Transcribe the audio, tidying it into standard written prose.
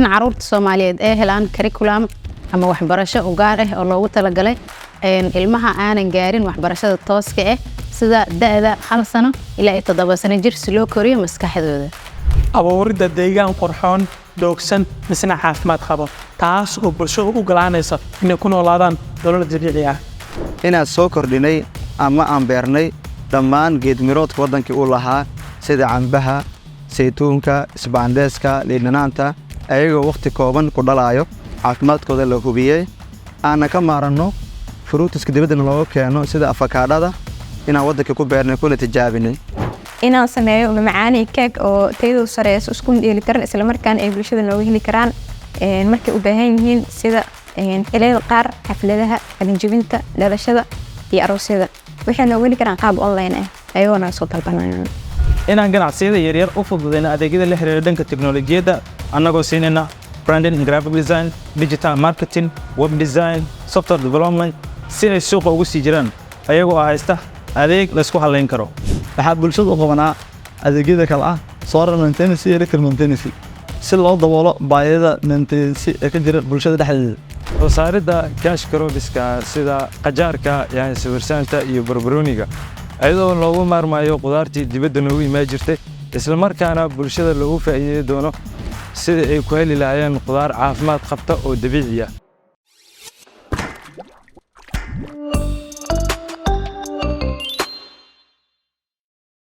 In caruurta Soomaaliyeed ay helaan curriculum ama waxbarasho u gaar ah oo loogu talagalay ilmaha aanan gaarin waxbarashada tooska ah, sida da'da 1 sano ilaa iyo 7 sano jir, si loo koriyo maskaxdooda. Abuuridda deegaan qurxoon, doogsan, misna caafimaad qabo, taas oo bulshada u ogolaanaysa inay ku noolaadaan nolol dabiici ah. Inaan soo kordhinay ama aan beernay dhammaan geedmiroodka waddankii uu lahaa, sida cambaha, saytuunka, isbaandheeska, liindhanaanta, ayagoo wakhti kooban ku dhalaayo, caafimaadkooda la hubiyey, aanna ka maaranno fruits-ka dibaddana looga keeno, sida afakaadhada, inaan waddanka ku beernay kuna tijaabinay. Inaan sameeyo mamacaani keeg oo tayadu sareyso, isku dheelitiran, islamarkaana ay bulshada nooga heli karaan markay u baahan yihiin, sida xilliyada qaar, xafladaha qalinjibinta, dhalashada iyo aroosyada. Waxay nooga heli karaan qaab online ah ayagoo naga soo dalbanayaan. Inaan ganacsiyada yaryar u fududeyno adeegyada la xiriira dhanka teknolojiyadda, annagoo siinayna branding and graphic design, digital marketing, web design, software development, si ay suuqa ugu sii jiraan ayagoo haysta adeeg laysku halayn karo. Waxaa bulshada u qabanaa adeegyada kale ah solar maintenance iyo electric maintenance, si loo daboolo baahida maintenance ee ka jira bulshada dhexdeeda. Soo saaridda cash crops-ka sida qajaarka, yaanyo sawirsaanta iyo barbarooniga, iyadoo loogu maarmayo qudaartii dibadda noogu imaan jirtay, isla markaana bulshada loogu faa'iideyn doono sidii ay ku heli lahaayeen qudaar caafimaad qabta oo dabiici ah.